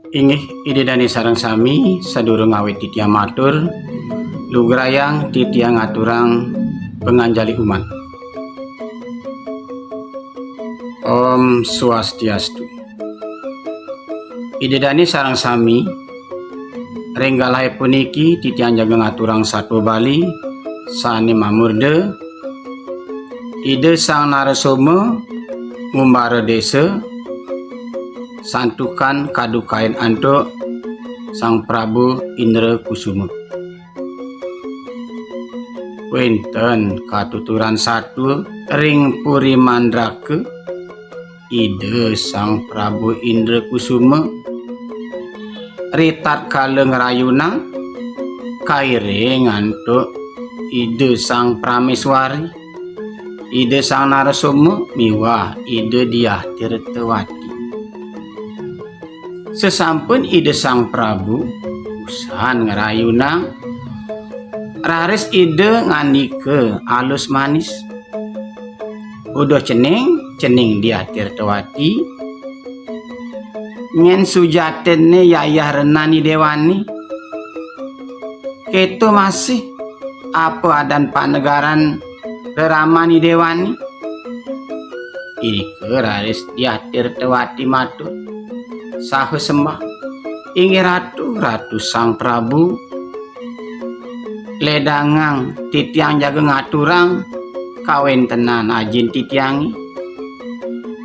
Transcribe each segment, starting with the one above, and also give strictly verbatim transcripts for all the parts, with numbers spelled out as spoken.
Inggih, Ida Dane sareng sami, sadurung awit titiang matur, lugrayang titiang ngaturang panganjali umat. Om Swastiastu. Ida Dane sareng sami, ring galahe puniki titiang jaga ngaturang satua Bali sane mamurda Ida Sang Narasoma ngumbara desa, santukan kadukain antuk Sang Prabu Indra Kusuma. Wenten katuturan satua ring Puri Mandraka, Ida Sang Prabu Indra Kusuma, ritatkala ngrayunang kairing antuk Ida Sang Prameswari, Ida Sang Narasoma miwah Ida Diah Tirtawati. Sasampun Ida Sang Prabu usan ngrayunang, raris Ida ngandika alus manis. Uduh cening, cening Diah Tirtawati. Nyen sujatine yayah renan I Dewani. Keto masih apa adan panegaran reraman I Dewani? Irika raris Diah Tirtawati matur saha sembah, "Inggih Ratu, Ratu Sang Prabu, ledangang titiang jaga ngaturang kawentenan ajin titiange.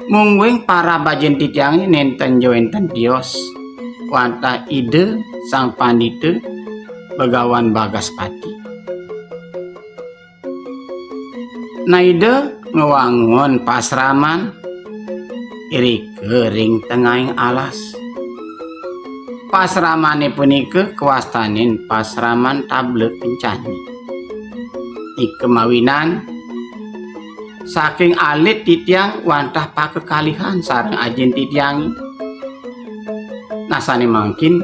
Mungguing parab ajin titiange nenten ja wenten tios wantah Ida Sang Pandita Begawan Bagaspati." Nah, Ida ngwangun pasraman irika ring tengahing alas. Pasramane punika kawastanin pasraman Tabla Kencana. Nika mawinan saking alit titiang wantah pakekalihan sareng ajin titiange. Nah, sane mangkin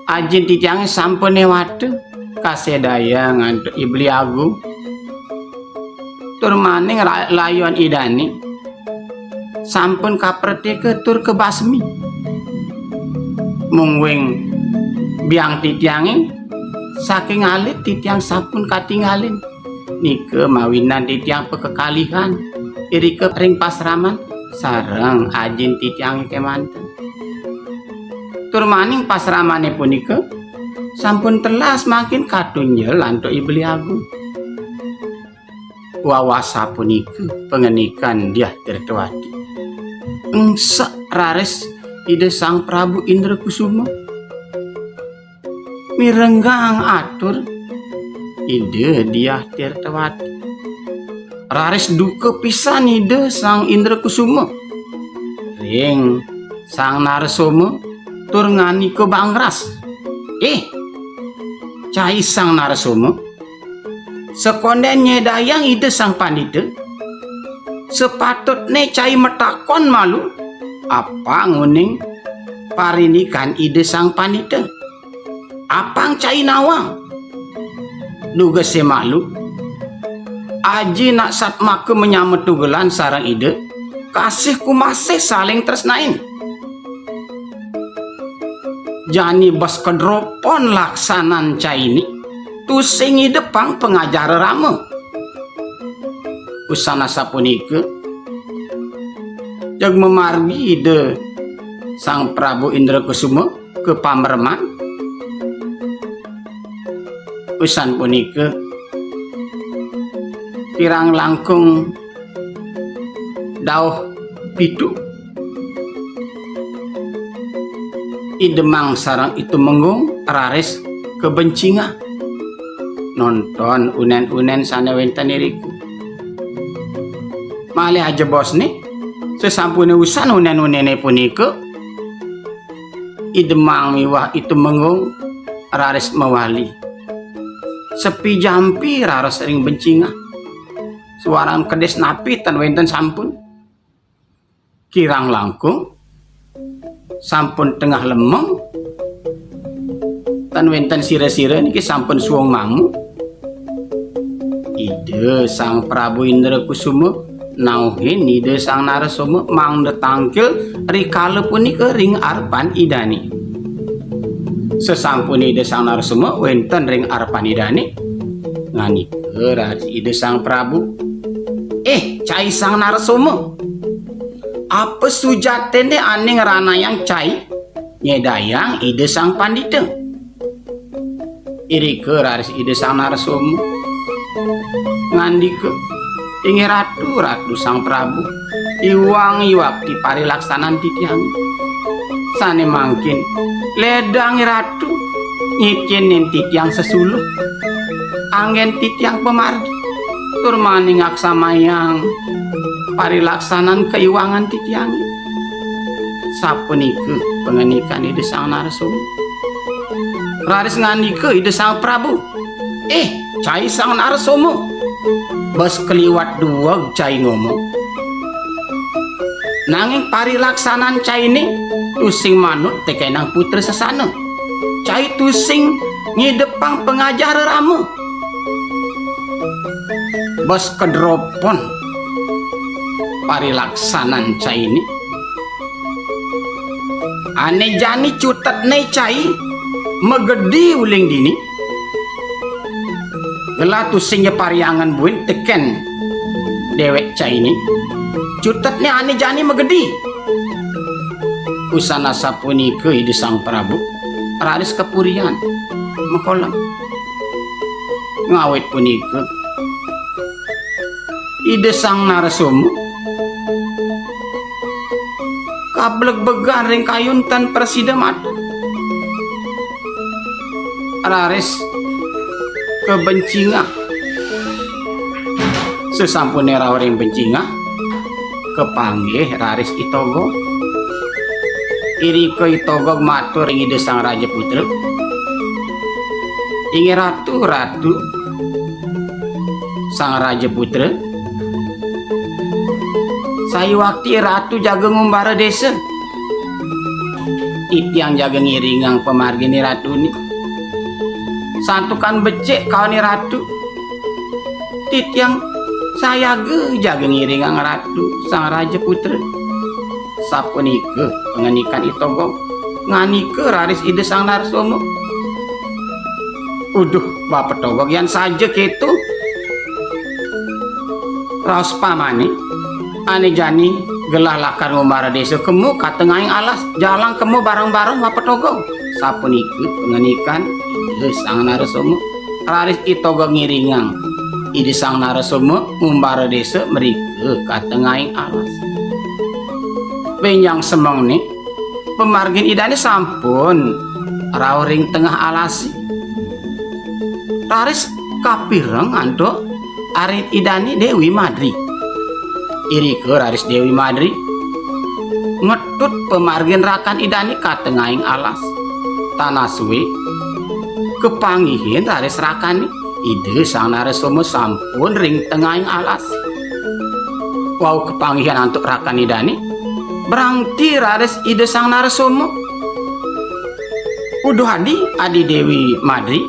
ajin titiange sampun newata kasedayang antuk I Beli Agung. Tur maning ra-, layuan Idane sampun kapreteka tur kabasmi. Mungguing biang titiange saking alit titiang sampun katinggalin. Nika mawinan titiang pakekalihan irika ring pasraman sareng ajin titiange kemanten. Tur maning pasramane punika sampun telas mangkin katunjel antuk I Beli Agung. Wawasa punika pangandikan Diah Tirtawati. Engsek raris Ida Sang Prabu Indra Kusuma. Mirenggang atur Ida Diah Tirtawati. Raris duka pisan Ida Sang Indra Kusuma ring Sang Narasoma tur ngandika bangras, "Eh, cai Sang Narasoma, sakonden nyedayang Ida Sang Pandita, sapatutne cai matakon malu, apang uning parindikan Ida Sang Pandita. Apang cai nawang. Dugase malu, aji nak satmaka manyama tugelan sareng Ida, kasih kumasih saling tresnain. Jani bes kadropon laksanan caine, tusing Ida pang pangajar rama." Usan asapunika, jeg mamargi Ida Sang Prabu Indra Kusuma ka pamreman. Usan punika, kirang langkung dauh pitu, I Demang sareng I Tumenggung raris kabencingah nonton unen-unen sane wenten irika. Malih ajebosne, sasampune usan unen-unene punika, I Demang miwah I Tumenggung raris mawali. Sepi jampi raris ring bencingah. Suaran kedis napi tan wenten sampun. Kirang langkung sampun tengah lemeng, tan wenten sira-sira niki sampun suung mamu. Ida Sang Prabu Indra Kusuma nauhin Ida Sang Narasoma mangda tangkil rikala punika ring arepan Idane. Sesampun Ida Sang Narasoma wénten ring arepan Idané, ngandika raris Ida Sang Prabu, "Eh, cai Sang Narasoma, apa sujatiné ané ngranayang cai nyédayang Ida Sang Pandita?" Irika raris Ida Sang Narasoma ngandika, "Inggih Ratu, Ratu Sang Prabu, iwang iwakti parilaksanan titiang. Sané mangkin, ledang Ratu nyicinin titiang sesuluh, anggén titiang pamargi, tur mani ngaksamayang parilaksanan kaiwangan titiang." Sapunika pangandikan Ida Sang Narasoma. Raris ngandika Ida Sang Prabu, "Eh, cai Sang Narasoma, bes kaliwat dueg cai ngomong. Nanging parilaksanan cainé tusing manut tekenang putra sesana. Cai tusing ngidepang pangajar rama. Bes kedropon parilaksanan cainé. Ané jani cutetné cai magedi uling dini. Gelah tusing ja pariangan buin tekén déwék cainé. Cutetné ané jani magedi." Usan asapunika Ida Sang Prabu raris kapurian makolem. Ngawit punika, Ida Sang Narasoma kablegbegan ring kayun tan prasida mata. Raris kabencingah. Sesampuné rauh ring bencingah, kapanggih raris I Togog. Irika I Togog matur ring Ida Sang Raja Putra, "Inggih Ratu, Ratu Sang Raja Putra, saiwakti Ratu jaga ngumbara désa, titiang jaga ngiringang pamarginé Ratuné. Santukan becik kaoné Ratu, titiang sayaga jaga ngiringang Ratu Sang Raja Putra." Sapunika pangandikan I Togog. Ngandika raris Ida Sang Narasoma, "Uduh, Bapa Togog, yan saja kéto. Raos pamané, ané jani gelah lakar ngumbara désa kema ka tengahing alas, jalang kema bareng-bareng Bapa Togog." Sapunika pangandikan Ida Sang Narasoma. Raris I Togog ngiringang Ida Sang Narasoma ngumbara désa mrika ka tengahing alas. Bénjang semengné, pamargin Idané sampun rauh ring tengah alasé. Raris kapireng antuk arit Idané Déwi Madri. Irika raris Déwi Madri ngetut pamargin rakan Idané ka tengahing alas. Tan sué, kapanggihin raris rakané, Ida Sang Narasoma sampun ring tengahing alas. Wau kapanggihan antuk rakan Idané, brangti raris Ida Sang Narasoma. "Uduh adi, adi Déwi Madri.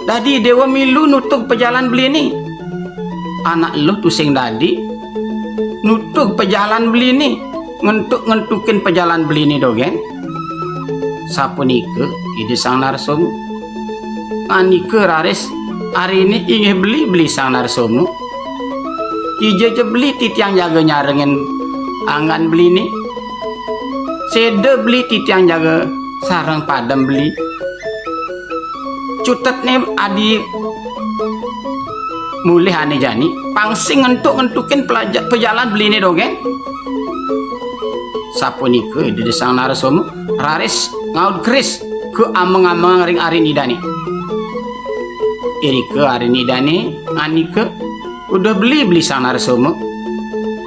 Dadi déwa milu nutug pajalan beliné. Anak luh tusing dadi nutug pajalan beliné, ngentuk-ngentukin pajalan beliné dogén." Sapunika Ida Sang Narasoma. Ngandika raris, "Ariné inggih beli, beli Sang Narasoma. Kija ja beli titiang jaga nyarengin anggan beliné. Séda beli titiang jaga sareng padem beli. Cutetné adi mulih ané jani, pang sing ngentuk-ngentukin pelaja-, pejalan beliné dogén." Sapunika Ida Sang Narasoma raris ngaud keris ka ameng-ameng ring arin Idané. Irika arin Idané ngandika, "Uduh beli, beli Sang Narasoma.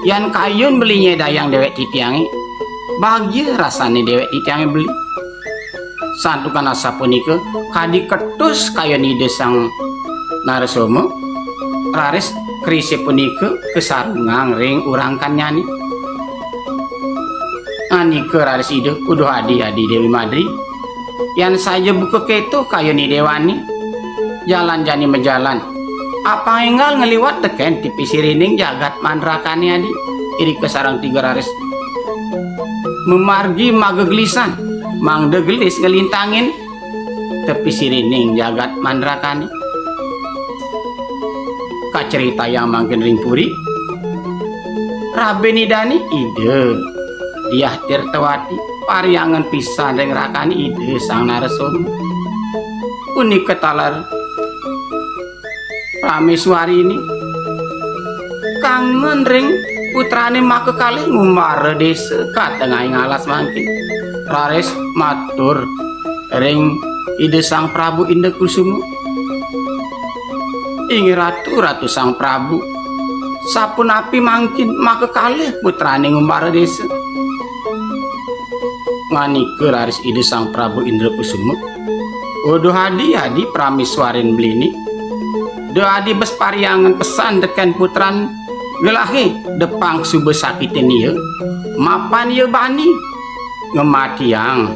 Yan kayun beli nyédayang déwék titiangé, bagia rasané déwék titiangé beli. Santukan asapunika, kadi ketus kayun Ida Sang Narasoma, raris kerisé punika kasarungang ring urangkannyané." Ngandika raris Ida, "Uduh adi, adi Déwi Madri. Yan saja buka kéto kayun Idéwané, jalan jani majalan. Apang énggal ngliwat tekén tipisirining jagat mandrakané adi." Irika sareng tiga raris mamargi magegelisan, mangda gelis nglintangin tepi sirining jagat mandrakané. Kacritayang mangkin ring puri, rabin Idané Ida Diah Tirtawati, parhyangan pisan ring rakané Ida Sang Narasoma. Punika taler praméswariné kangen ring putrané makakalih ngumbara désa ka tengahing alas mangkin. Raris matur ring Ida Sang Prabu Indrakusuma, "Inggih Ratu, Ratu Sang Prabu, sapunapi mangkin makakalih putrané ngumbara désa?" Ngandika raris Ida Sang Prabu Indrakusuma, "Uduh adi, adi praméswarin beliné. Da adi bes parhyangan pesan tekén putran gelahé, da pang suba sakitin ia, mapan ia bani ngamatiang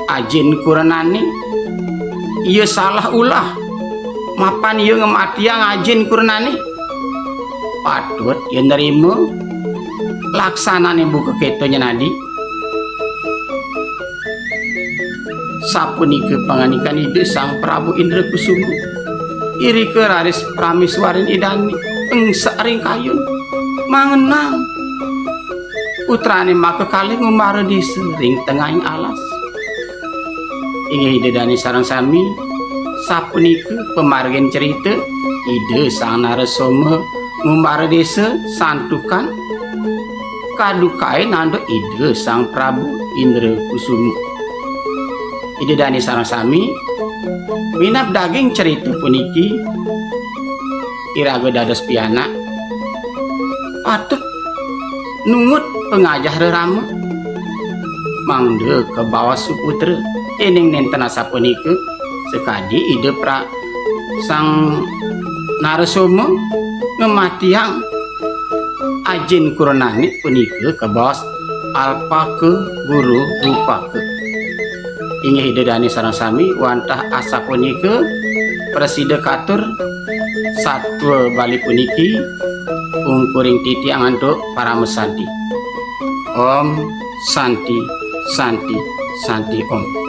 ajin kurenané. Ia salah ulah, mapan ia ngamatiang ajin kurenané. Patut ia nrima laksanané buka kéto nyen adi." Sapunika pangandikan Ida Sang Prabu Indrakusuma. Irika raris praméswarin Idané engsek ring kayun, mangenang putrané makakalih ngumbara désa ring tengahing alas. Inggih Ida Dané sareng sami, sapunika pamargin cerita Ida Sang Narasoma ngumbara désa santukan kadukain antuk Ida Sang Prabu Indrakusuma. Ida Dané sareng sami, minab daging cerita puniki, iraga dados pianak patut nungut pangajah rerama, mangda kabaos suputra. Yéning nénten asapunika, sakadi Ida Pra-, Sang Narasoma ngamatiang ajin kurenané punika kabaos alpaka guru rupaka. Inggih Ida Dané sareng sami, wantah asapunika prasida katur satua Bali puniki, ungkuring titiang antuk paramasanti. Om Santi, Santi, Santi Om.